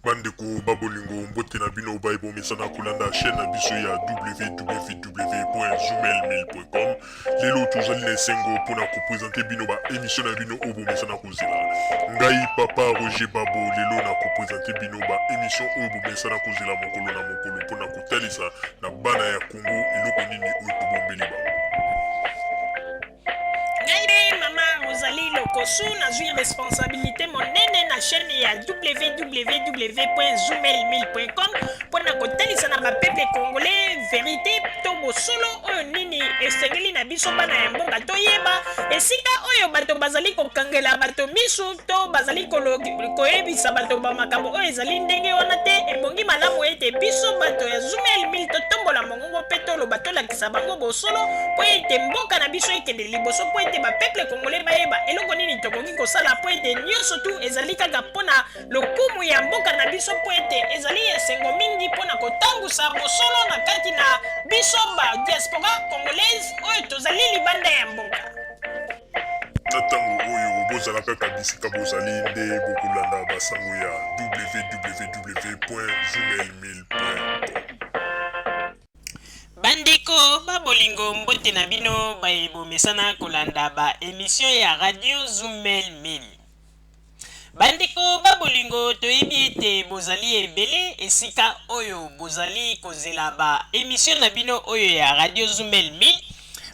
Bandeko ba bolingo, mbote na bino baye bomesana kolanda chaîne na biso ya www.zoomail1000.com. Lelo tozali na esengo mpona kopresente bino ba émission na bino oyo bomesana kozela. Ngai papa Roger Babo lelo na kopresente bino ba émission oyo bomesana kozela mokolo na mokolo mpona kotalisa na bana ya Congo eloko nini oyo tobombeli bango. Ngai nde mama Rosalie Lokosu, nazwi responsabilité monene na chaîne ya www.zoomail1000.com mpo na kotalisa na bapeuple congolais verité to bosolo oyo nini esengeli na biso bana ya mboka toyeba esika oyo bato bazali kokangela bato misu to bazali koyebisa bato bamakambo oyo ezali ndenge wana te. Ebongi malamu ete biso bato ya Zoomail 1000 totombola mongongo mpe toloba, tolakisa bango bosolo mpo ete mboka na biso ekende liboso, mpo ete bapeuple congolais bayeba eloko nini tokoki kosala, mpo ete nyonso tu ezali kaka mpo na lokumu ya mboka na biso, mpo ete ezali esengo mingi mpo na kotambusa bosolo na kati na biso ba diaspora congolaise oyo tozali libanda ya mboka. Na ntango oyo bozala kaka bisika bozali nde bokolanda basango ya www.zoomail1000.com. Bandeko ba bolingo, mbote na bino baye bomesana kolanda ba emission ya radio Zoomail 1000. Bandeko ba bolingo, toyebi ete bozali ebele esika oyo bozali kozela ba emission na bino oyo ya radio Zoomail 1000.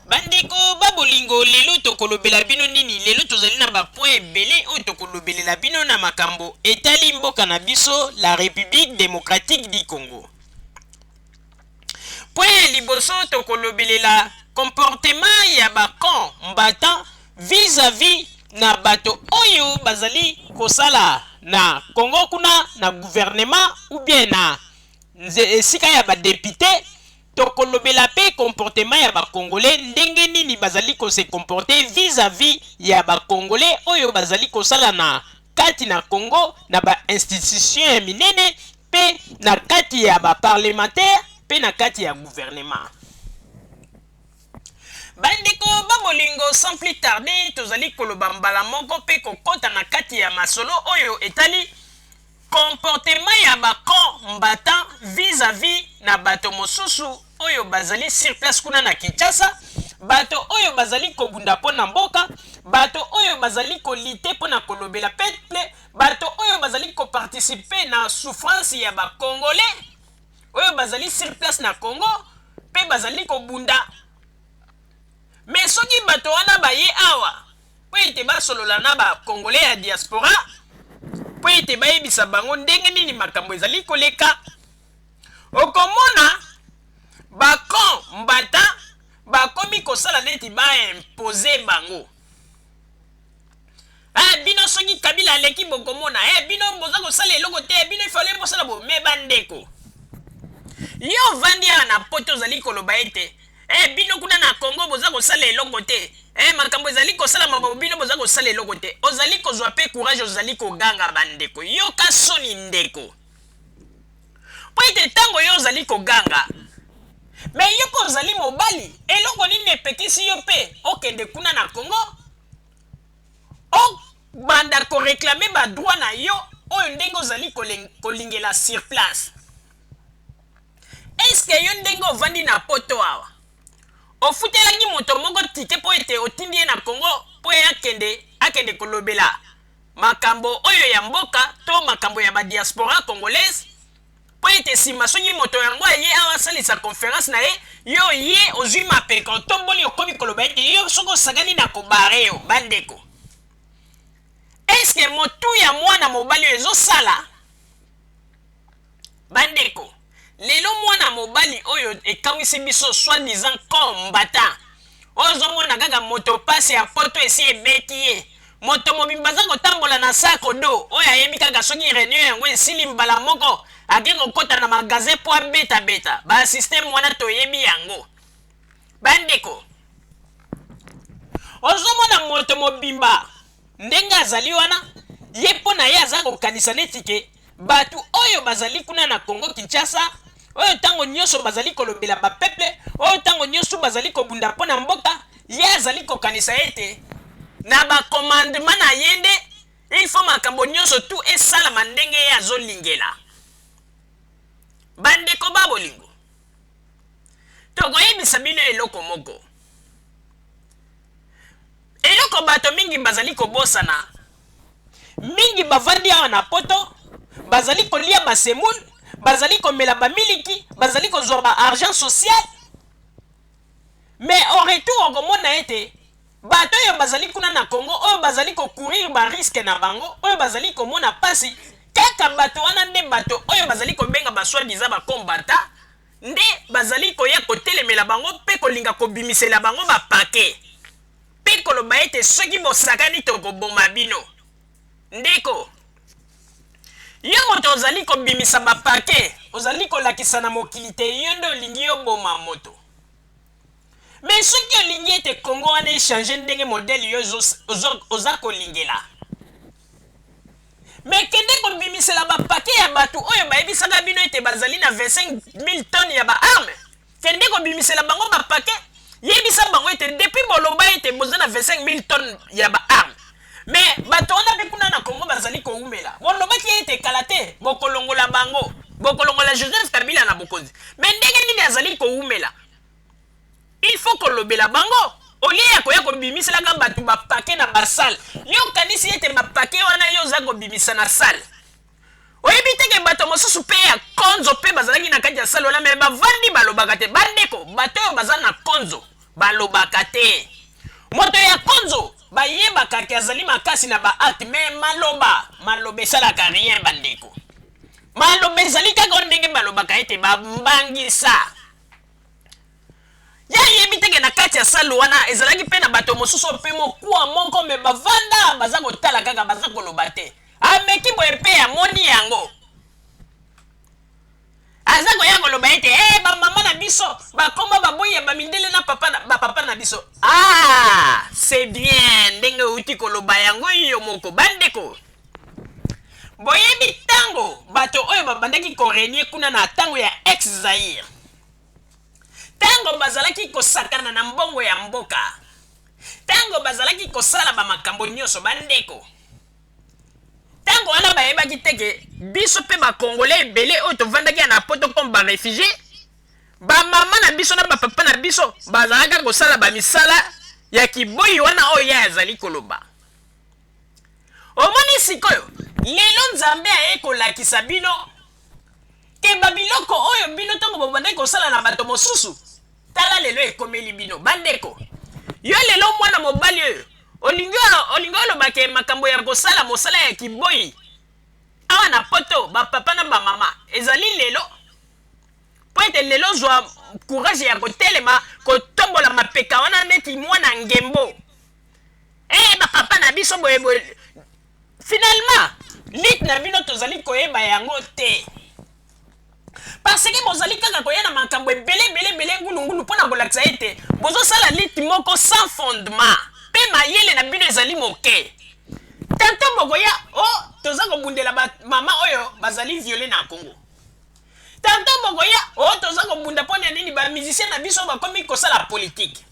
Bandeko ba bolingo, lelo tokolobela bino nini? Lelo tozali na ba point ebele oyo tokolobelela bino na makambo etali mboka na biso la Republique democratique du Congo. Point ya liboso tokolobelela comportement ya ba combattants vis-à-vis na bato oyo bazali kosala na Congo kuna na gouvernement ou bien na esika ya ba depute. Tokolobela pe comportement ya ba congolais, ndenge nini bazali ko se comporter vis-à-vis ya ba congolais oyo bazali kosala na kati na Congo na ba institutions ya minene pe na kati ya ba parlementaires pe na kati ya gouvernement. Bandeko ba bolingo, sans plus tarder tozali koloba mbala moko pe kokota na kati ya masolo oyo etali comportement ya ba combattants vis-à-vis na bato mosusu oyo bazali sur place kuna na Kinshasa, bato oyo bazali kobunda mpo na mboka, bato oyo bazali ko lutter mpo na kolobela peuple, bato oyo bazali ko participer na souffrance ya ba Congolais oyo bazali sur place na Congo mpe bazali kobunda. Mais soki bato wana baye awa mpo ete basolola na ba Congolais ya diaspora mpo ete bayebisa bango ndenge nini makambo ezali koleka, okomona ba combattants bakomi kosala neti ba imposer bango. Eh, bino soki Kabila aleki bokomona, eh, bino boza kosala eloko te, bino ifale bosala bo. Me bandeko, yo ovandi awa na poto ozali koloba ete eh, bino kuna na Congo boza kosala eloko te, eh, makambo ezali kosalama bo bino boza kosala eloko te, ozali kozwa pe courage, ozali koganga. Bandeko, yoka soni ndeko, po ete ntango yo ozali koganga, me yo mpe ozali mobali, eloko nini epekisi yo mpe okende kuna na Congo obanda koreklame ba droit na yo oyo ndenge ozali kolingela sur place? Eske yo ndenge ovandi na poto awa, ofutelaki moto moko tike mpo ete otindi ye na Congo mpo ye akende kolobela makambo oyo ya mboka to makambo ya ba diaspora congolaise, mpo ete nsima soki moto yango aye awa asalisa conference na ye, yo ye ozwi mapeka otomboli okomi koloba ete yo soki osakani na kobare yo? Bandeko, eske motu ya mwana mobali oyo ezosala? Bandeko, lelo mwana mobali oyo ekamwisi biso, soi-disant combattant oyo ozomona kaka moto pasi ya poto esi ebeti ye, moto mobimba aza kotambola na sako do oyo ayebi kaka soki réunion yango esili mbala moko ake kokota na magasin mpo abetabeta ba système wana, toyebi yango. Bandeko, ozomona moto mobimba ndenge azali wana, ye mpo na ye aza kokanisa neti ke bato oyo bazali kuna na Congo Kinshasa, oyo ntango nyonso bazali kolobela bapeuple, oyo ntango nyonso bazali kobunda mpo na mboka, ye azali kokanisa ete na bacommandement na ye nde Il faut makambo nyonso tu esalama ndenge ye azolingela. Bandeko ba bolingo, tokoyebisa bino eloko moko. Eloko bato mingi bazali kobosana, mingi bavandi awa na poto, bazali kolia ba semoule, bazali komela ba miliki, bazali kozwa ba argent social, mais au retour okomona ete bato oyo bazali kuna na Congo, oyo bazali ko courir ba risque na bango, oyo bazali komona pasi, kaka bato wana nde bato oyo bazali kobenga ba soi-disant ba combattants nde bazali koya kotelemela bango mpe kolinga kobimisela bango ba paquet mpe koloba ete soki bosakani tokoboma bino. Ndeko, yo moto ozali kobimisa ba paquet, ozali kolakisa na mokili te yo nde olingi oboma moto. Mais soki olingi ete Congo wana e changer ndenge modèle yo oza kolingela, mais kende kobimisela ba paquet ya batu oyo bayebisaka bino ete bazali na 25.000 tonnes ya ba armes. Kende kobimisela bango ba paquet, yebisa bango ete depuis boloba ete boza na 25.000 tonnes ya ba armes, mais bato wana mpe kuna na Congo bazali kowumela. Bolobaki ete kala te bokolongola bango, bokolongola Joseph Kabila na bokonzi, mais ndenge nini azali kowumela? Il faut kolobela bango au lieu ya koya kobimiselaka bato ba paquet na ba salle. Yo okanisi ete ba paquet wana yo oza kobimisa na salle, oyebi te ke bato mosusu pe ya konzo pe bazalaki na kati ya salle wana, mais bavandi balobaka te. Bandeko, bato oyo baza na konzo balobaka te. Moto ya konzo bayebaka ke azali makasi na ba acte, mais maloba, maloba esalaka rien. Bandeko, maloba ezali kaka ndenge balobaka ete bambangisa. Ye ayebi te ke na kati ya salle wana ezalaki pe na bato mosusu oyo pe mokuwa moko, mais bavanda baza kotala kaka, baza koloba te. Ameki boye pe amoni yango, aza koya koloba ete hey, ba mama na biso bakoma baboyi ya bamindele na papa na, ba papa na biso. Ah, c'est bien ndenge outi koloba yango yo moko. Bandeko, boyebi ntango bato oyo babandaki korenie kuna na ntango ya ex Zaire, ntango bazalaki kosakana na mbongo ya mboka, ntango bazalaki kosala bamakambo nyonso, bandeko, ntango wana bayebaki te ke biso mpe bakongole ebele oyo tovandaki ya na poto comme barefugie, bamama na biso na bapapa na biso bazalaka kosala bamisala ya kiboyi wana oyo ye azali koloba. Omoni sikoyo, lelo Nzambe aye kolakisa bino ke babiloko oyo bino ntango bobandaki kosala na bato mosusu, tala lelo ekomeli bino. Bandeko, yo lelo mwana mobali oyo olingi olingi oloba ke makambo ya kosala mosala ya kiboyi awa na poto, bapapa na bamama, ezali lelo mpo ete lelo ozwa courage ya kotelema kotombola mapeka wana neti mwana ngembo. Eh, bapapa na biso boye boye, finalement lutte na bino tozali koyeba yango te, parce que bozali kaka koya na makambo ebele ebele ebele ngulungulu mpo na kolakisa ete bozosala lutte moko sans fondement, mpe mayele na bino ezali moke. Tanto bokoya o oh, toza kobundela bamama oyo bazali viole na Congo, tanto bokoya o oh, toza kobunda mpo na nini bamusicien na biso bakomi kosala politike,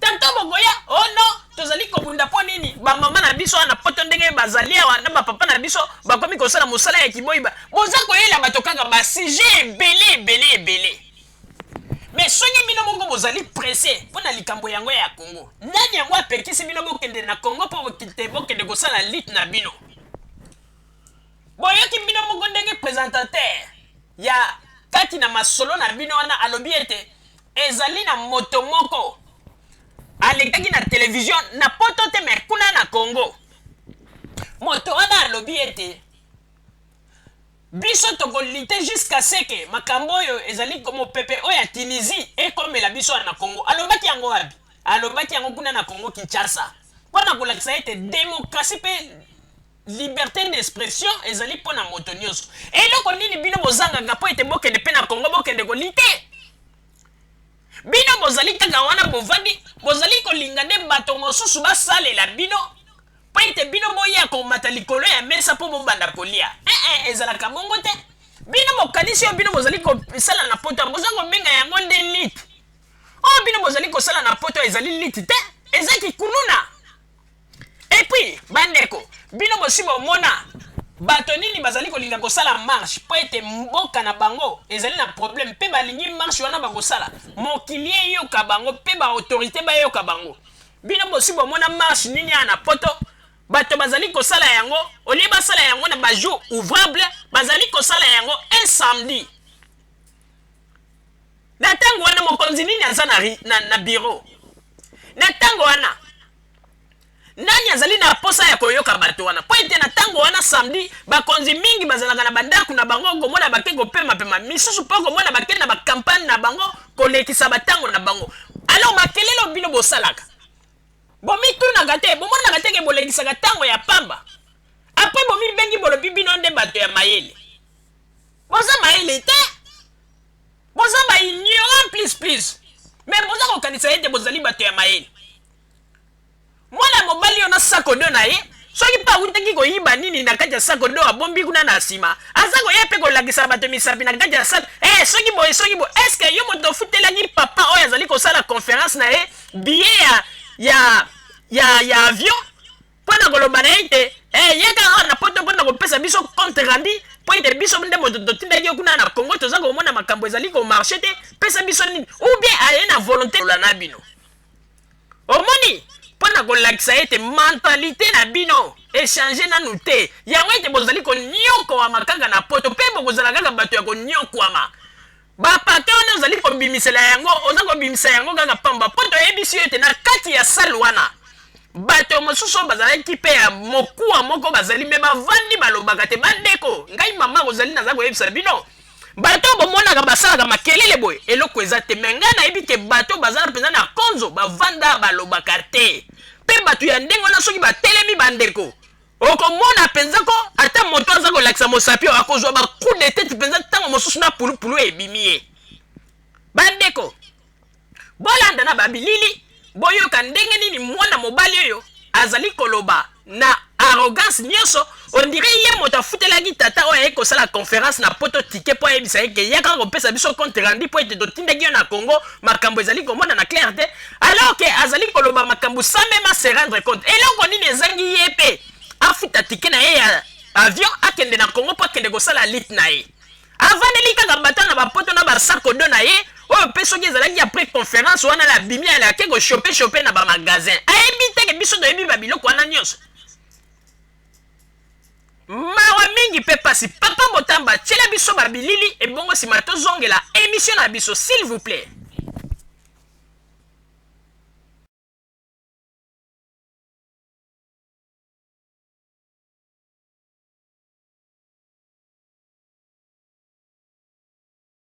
tanto bokoya o oh non, tozali kobunda mpo nini bamama na biso wana poto ndenge bazali awa na bapapa na biso bakomi kosala mosala ya kiboyiba. Boza koyela bato kaka basujet ebele ebele ebele, mais soki bino moko bozali presse mpo na likambo yango ya Congo, nani yango apekisi bino bokende na Congo mpo bokende kosala lutte na bino? Boyoki bino moko ndenge présentateur ya kati na masolo na bino wana alobi ete ezali na moto moko alekaki na televizio na poto te, mais kuna na Congo. Moto wana alobi ete biso tokolutter jusqu'à ce que makambo oyo ezali mopepe oyo ya Tunisie ekomela biso na Congo. Alobaki yango wapi? Alobaki yango kuna na Congo Kinshasa, mpo na kolakisa ete démocratie mpe liberté d'expression ezali mpo na moto nyonso. Eloko nini bino bozangaka mpo ete bokende mpe na Congo, bokende kolutter? Bino bozali kaka wana bovandi, bozali kolinga nde bato mosusu basalela bino mpo ete bino boya komata likolo ya mesa mpo bobanda kolia. Eh, eh, ezalaka bongo te. Bino bokanisi oyo bino bozali kosala na poto boza kobenga yango nde lutte. Oyo bino bozali kosala na poto ezali lutte te, eza kikuluna. Et puis Puis bandeko, bino bosi bomona bato nini bazali kolinga kosala marche mpo ete mboka na bango ezali na problème mpe balingi marche wana bakosala mokili eyoka bango mpe ba autorité bayoka bango? Bino bosi bomona marche nini ya na Poto bato bazali kosala yango, au lieu basala yango na bajour ouvrable, bazali kosala yango un samedi? Na ntango wana, mokonzi nini aza na bureau? Na ntango wana, nani azali na posa ya koyoka bato wana? Mpo ete na ntango wana, samedi, bakonzi mingi bazalaka na bandako na bango, komona bake kopemapema, misusu mpo komona bake na bacampagne na bango kolekisa batango na bango. Alors makelelo bino bosalaka, bomitunaka te, bomonaka te ke bolekisaka ntango ya pamba? Après bomibengi, bolobi bino nde bato ya mayele. Boza mayele te, boza baignorant plus plus, mais boza kokanisa ete bozali bato ya mayele. Mwana mobali oyo na sac à dos na ye, soki mpe awutaki koyiba nini na kati ya sac à dos, abombi kuna na nsima, aza koya mpe kolakisa bato misapi na kati ya salle. Soki boye, soki boye, est-ce yo moto ofutelaki papa oyo azali kosala conférence na ye billet ya avion mpo na koloba na ye te yaka awa na Poto mpo na kopesa biso compte rendu, mpo ete biso nde moto totindaki yo kuna na Congo, toza komona makambo ezali komarcher te, pesa biso nini? Ou bien aye na volonté na bino? Omoni, mpo na kolakisa ete mentalité na bino echanger nanu te, yango ete bozali konyokwama kaka na Poto, mpe bokozala kaka bato ya konyokwama. Bapate wana ozali kobimisela yango, oza kobimisa yango kaka pamba, mpo toyebisi yo ete na kati ya salle wana, bato mosusu oyo bazalaki mpe ya mokuwa moko bazali, mais bavandi, balobaka te. Bandeko, ngai mama kozali, naza koyebisa bino, bato bomonaka basalaka makelele boye, eloko eza te. Mais ngai nayebi ke bato baza mpenza na konzo, bavanda, balobaka te. Mpe bato ya ndenge wana, soki batelemi, bandeko, okomona mpenza ko ata moto aza kolakisa mosapi oyo, akozwa bacoup de tête mpenza. Ntango mosusu na pulupulu ebimi ye. Bandeko, bolanda na babilili, boyoka ndenge nini mwana mobali oyo azali koloba na arrogance nyonso. On dirait ye moto afutelaki tata oyo aye kosala conférence na Poto ticket mpo ayebisa ye ke yaka kopesa biso compte rendu, mpo ete totindaki yo na Congo, makambo ezali komona na clair te, alors ke azali koloba makambo sans même se rendre compte. Eloko nini ezangi ye mpe afuta ticket na ye ya avion, akende na Congo mpo akende kosala lutte na ye? Avandeli kaka bato na bapoto na basac à dos na ye oyo. Mpe soki ezalaki après conférence wana, na abimi, ale ake koshopper shopper na bamagasin, ayebi teke biso toyebi babiloko wana nyonso. Mawa mingi mpe pasi. Papa Botamba, tiela biso babilili, ebongo nsima tozongela émission na biso, s'il vous plaît.